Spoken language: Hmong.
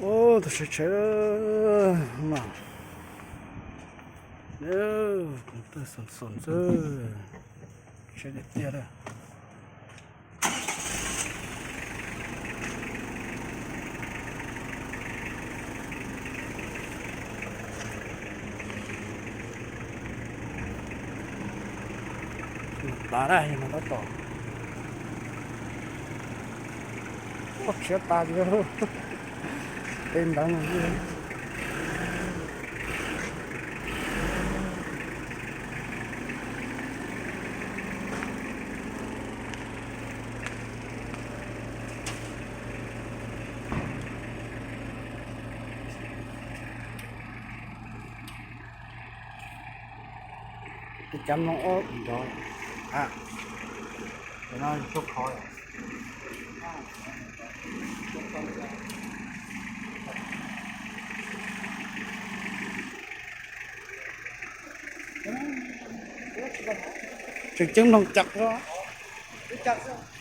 Ub, tus sawv tsev no, kuv tawg xom xom xwb, tsev tiag tiag lawm. Tav dab yog no tab tom, ub, tshiab tas li, tej ntawd no. Cov mloog ub nrov, a, cov no tuaj khov. Tseem ceeb mloog cov xwb.